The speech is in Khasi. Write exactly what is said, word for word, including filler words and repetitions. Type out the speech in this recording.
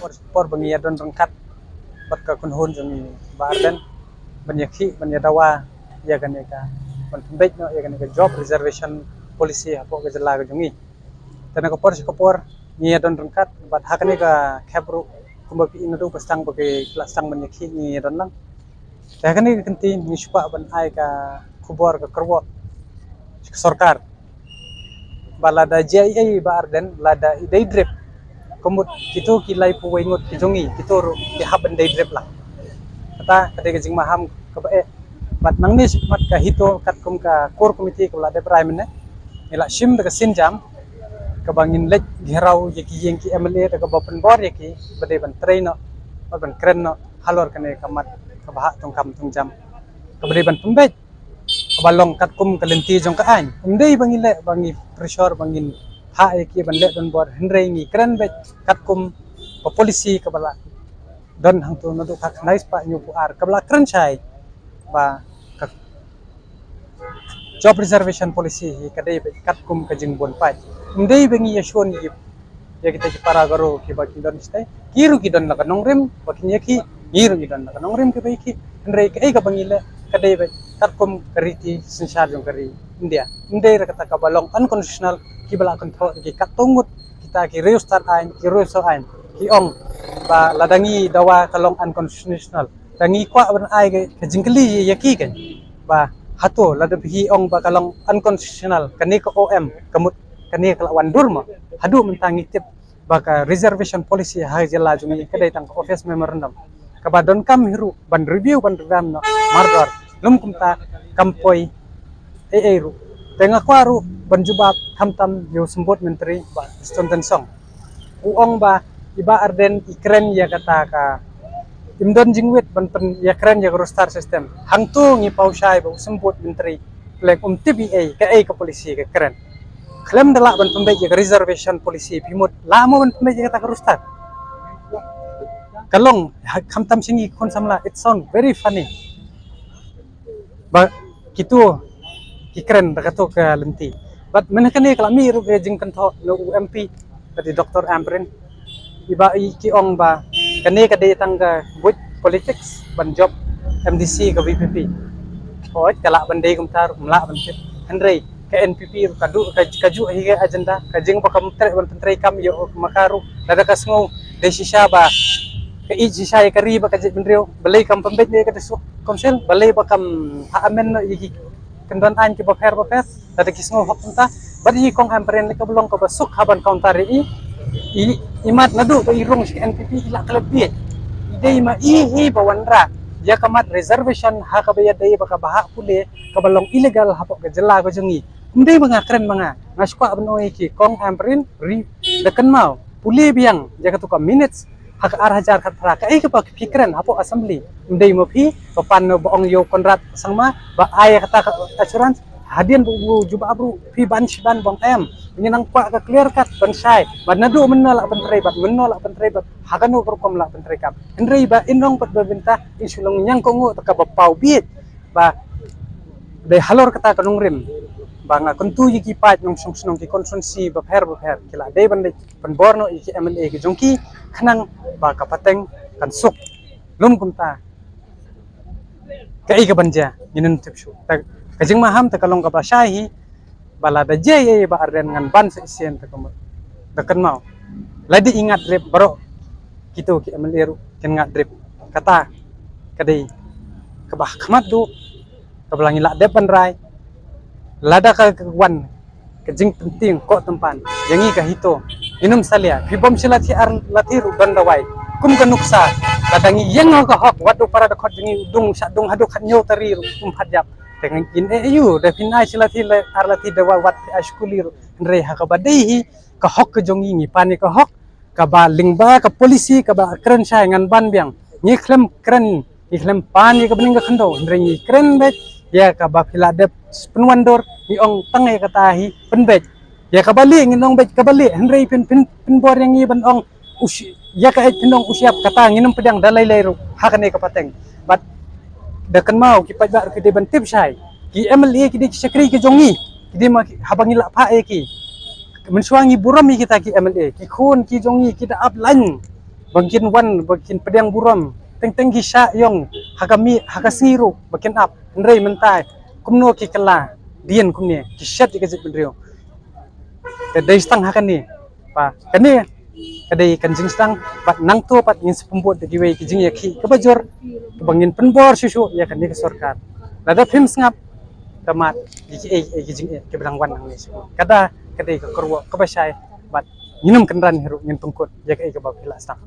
Por ba ngi ïa don ryngkat bad ka kynhun jong ngi Bah Ardent ban ïa khih ban ïa dawa ïa kane ka, ban pynbeit noh ïa kane ka job reservation policy hapoh ka jylla ka jong ngi. Te na ka por sha ka por ngi ïa don ryngkat bad ha kane ka khep ruh kumba phi i naduh ka sdang ba ki la sdang ban ïa khih ngi ïa don lang. Te ha kane ka kynti ngi shu kwah ban ai ka khubor ka kyrwoh sha ka sorkar ba lada jia ei ei Bah Ardent, lada i dei drip, ka mut kito ki laiphew wei ngut ki jong ngi kito ruh ki hap ban dei drip lang. Kata ka dei ka jingmaham kaba eh. Bad nangne shakhmat ka HITO katkum ka core committee kaba la dep rai mynne, ngi la shim da ka sienjam kaba ngin leit ghiraw ïa ki ïing ki MLA da kaba pynbor ïa ki ba dei ban trei noh bad ban kren noh halor kane ka mat kaba hap tang kam tang jam, kaba dei ban pynbeit kaba long katkum ka lynti jong ka aiñ. Ym dei ba ngi leh ba ngi pressure ba ngin hap ïa ki ban leh donbor, hynrei ngi kren beit katkum ka policy kaba la don hangto naduh ka khyndai spah hynñiewphew ar kaba la kren shai ba ka job reservation policy hi ka dei beit katkum ka jingbun paid. Ym dei ba ngi ïa shun ïa ïa kita ki para Garo kiba ki don shatei, ki ruh ki don la ka nongrim ba kin ïa khih, ngi ruh ngi don la ka nongrim kiba ïa khih. Hynrei kaei kaba ngi leh ka dei beit katkum ka riti synshar jong ka ri India. Ym dei re kata kaba long unconstitutional kiba la kynthoh da ki katto ngut kita ki riewstad aiñ, ki riewsaw aiñ, ki ong ba lada ngi dawa ka long unconstitutional. Te ngi kwah ban ai ka jingkylli ïa ki kan ba hato lada phi ong ba ka long unconstitutional kane ka OM, ka mut kane ka la wan dur mo? Haduh mynta ngi tip ba ka reservation policy ha jylla jong ngi ka dei tang ka office memorandum kaba donkam hi ruh ban review ban revamp noh mardor. Lum kumta kam poi ei ei ruh. Te nga kwah ruh ban jubab khamtam ïa u Symbud Myntri Bah Prestone Tynsong. U ong ba i Bah Ardent i kren ïa kata ka, im don jingwit ban pyn ïa kren ïa ka roster system. Hangto ngi paw shai ba u Symbud Myntri pleng um tip ei ei kaei ka policy ka kren. Khlem da lah ban pynbeit ïa ka reservation policy phi mut lah mo ban pynbeit ïa kata ka roster? Ka long ha, khamtam sha ngi khun samla, it sound very funny ba kito ki kren da kato ka lynti. Bad mynne kane ka la mih ruh ka jingkynthoh na u MP, ka dei Doctor Ampareen. I Bah i ki ong ba kane ka dei tang ka buit politics ban jop MDC ka VPP. Hooid, ka lah ban dei kumta ruh, ym lah ban tip. Hynrei ka NPP ruh ka duh ka, ka juh hi ka agenda, ka jingba kam treh ban pyntreikam ïa u ma ka ruh. Lada ka sngew dei shisha ba ka ïeit shisha ïa ka ri bad ka jaitbynriew, balei kam pynbeit ïa ka District Council, balei ba kam ha amend noh ïa ki kyndon aiñ kiba pher ba pher, lada ki sngew hok kumta. Bad i Kong Ampareen lei kaba long kaba suk ha ban counter ïa i, i, i mat naduh ba i rung sha ka NPP i la klet bieit. I dei ma i hi ba wanrah ïa ka mat reservation ha kaba ïadei bad kaba hap pule kaba long illegal hapoh ka jylla ka jong ngi. Ym dei ba nga kren ma nga, nga shu kwah ban ong ïa ki Kong Ampareen, ri da kynmaw, pule biang ïa kato ka minutes ha ka ar hajar khatphra, kaei kaba phi kren hapoh assembly. Ym dei ma phi ba pan ba ong ïa u Conrad Sangma ba ai ïa kata ka assurance. Hadien ba u jubab ruh phi ban shi ban ba ong em, ngi nang kwah ka clear cut ban shai ba naduh mynno la pyntrei bad mynno la pyntrei bad ha kano ka rukom la pyntreikam. Hynrei ba in ong pat ba bynta in shu long ñiang kohnguh, ta kaba paw bieit ba dei halor kata ka nongrim ba nga kyntu ïa ki paid nongshong shnong ki constituency bapher bapher ki la dei ban leit pynbor noh ïa ki MLA ki jong ki khnang ba ka pateng kan suk. Lum kumta kaei kaban jia ngin ym tip shuh. Te ka jingmaham te ka long kaba shai hi ba lada jia ei ei Bah Ardent ngan ban sa shisien, te kumno? Da kynmaw, lada i ngat drip baroh kito ki MLA ruh kin ngat drip. Kata ka dei kaba khmat duh kaba la ngi la dep ban rai. Lada ka wan ka jingpyntieng koh tympan ïa ngi ka HITO, ngin ym salia. Phi bom shi lathi ar lathi ruh don dawai. Kum ka nuksa, lada ngi ïeng ha ka hok, wat u para dkhot jong ngi u dung shah dung haduh khathynñiew tari ruh um pat ïap. Te ngin ïeh aiu? Da phin ai shi lathi ar lathi dawai, wat phi ai shi kuli ruh. Hynrei ha kaba dei hi ka hok ka jong ngi, ngi pan ïa ka hok kaba lyngba ka policy kaba kren shai ngan ban biang. Ngi khlem kren, ngi khlem pan ïa ka bneng ka khyndew, hynrei ngi kren beit ïa kaba phi la dep pynwandur, ngi ong tang ïa kata hi pynbeit. Ïa kaba lieh ngin ong beit kaba lieh, hynrei phin, phin, pynbor ïa ngi ban ong u shi-, ïa kaei phin ong u shyiap, kata ngin ym pdiang da lei lei ruh ha kane ka pateng. Bad da kynmaw ki paidbah ruh ki dei ban tip shai, ki MLA ki dei ki shakri ki jong ngi, ki dei ma ki, haba ngi la phah ïa ki. Mynshuwa ngi burom ïa kita ki MLA, ki khun ki jong ngi ki da ap lain ba kin wan, ba kin pdiang burom, teng teng ki shah ïong ha ka miet, ha ka sngi ruh ba kin ap. Hynrei mynta kumno ki kylla dien kumne, ki shet ïa ka jaitbynriew. Te dei stang ha kane, ba kane ka dei ka jingsdang, bad nangta pat ngin sa pynbud da kiwei ki jingïakhih kaba jur, kaba ngin pynbor shuh shuh ïa kane ka sorkar. Lada phim sngap, ka mad ïa kiei kiei ki jingeh kiba dang wan hangne shuh. Kata ka dei ka kyrwoh kaba shai, bad ngin ym kynran hi ruh, ngin pynkut ïa kaei kaba phi la sdang.